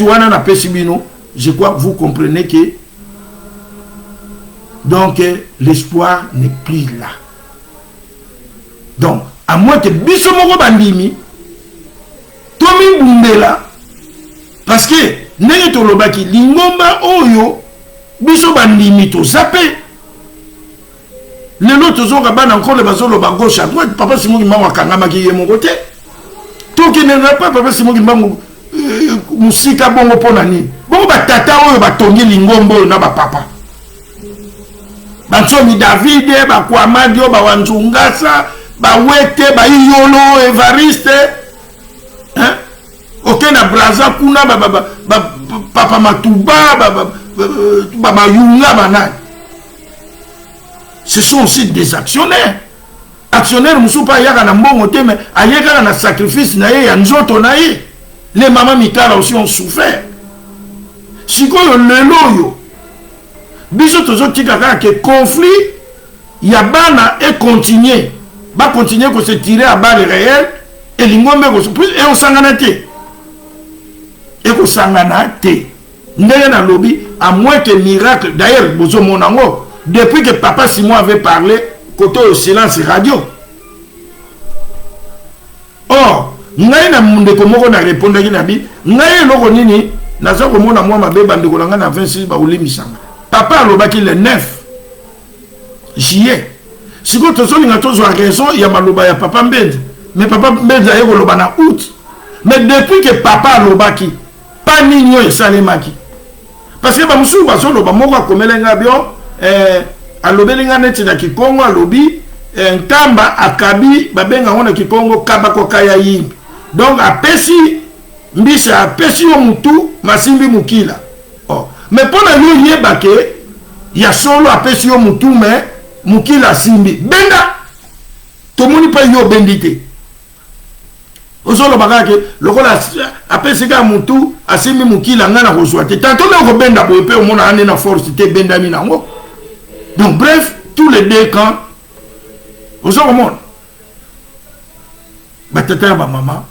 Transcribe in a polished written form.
Neti wana napesi bino, je crois vous comprenez que donc l'espoir n'est plus là. Donc à moins que biso moko bandimi tomibundela, parce que ndenge tolobaki, lingomba oyo biso bandimi toza mpe lelo tozoka bana nkole bazoloba gauche à droite. Papa Simon Kimbangu akangamaki ye moko te. Tokende na pa Papa Simon Kimbangu mosika bongo mpo na nini? Bongo batata oyo batongi lingomba oyo na bapapa bansomi Davide, bakwamadio, bawanzungasa, bawete, baiyolo Evariste, hein? Oke na Braza kuna, papa Matuba, bamayunga, banani, ce sont aussi des actionnaires. Actionnaire mosusu mpe ayaka na mbongo te, mais aye kaka na sacrifice na ye ya nzoto na ye. Les mama Mikala aussi ont souffert. Sikoyo lelo oyo biso tozotika kaka ke conflit ya bana econtinue, bacontinue kose tirer à balle réelle. Elingombe ekosangana te, ekosangana te. Ndenge nalobi, à moins que miracle. D'ailleurs bozomona yango, depuis que papa Simon avait parlé, côté oyo silence radio. Or ngai na ndeko moko na répondaki na bi ngai eloko nini naza komona mwa mabe. Bandeko na ngai na 26 bakolimbisanga. Papa alobaki le 9 juillet. Sikoyo tozolinga tozwa raison ya maloba ya papa Mbenza, mais papa Mbenza aye koloba na août. Mais depuis que papa alobaki, pa nini oyo esalemaki? Parce que bamosusu bazoloba, moko akomeli ngai bio, alobeli ngai neti na Kikongo, alobi Nkamba akabi, babenga yango na Kikongo kabakoka ya yimbi. Donc apesi mbisa, apesi yo mutu masimbi mokila. Oh. Mais mpo na yo yeba ke ya solo apesi yo mutu, mais mokila asimbi, benda, tomoni mpe yo obendi te. Ozoloba kaka ke lokola apesi kaka mutu, asimbi mokila, ngai na kozwa te. Tanto nde okobenda boye mpe omona nde na force te, ebendami nango. Donc bref, tous les deux camps oza komona batata ya bamama.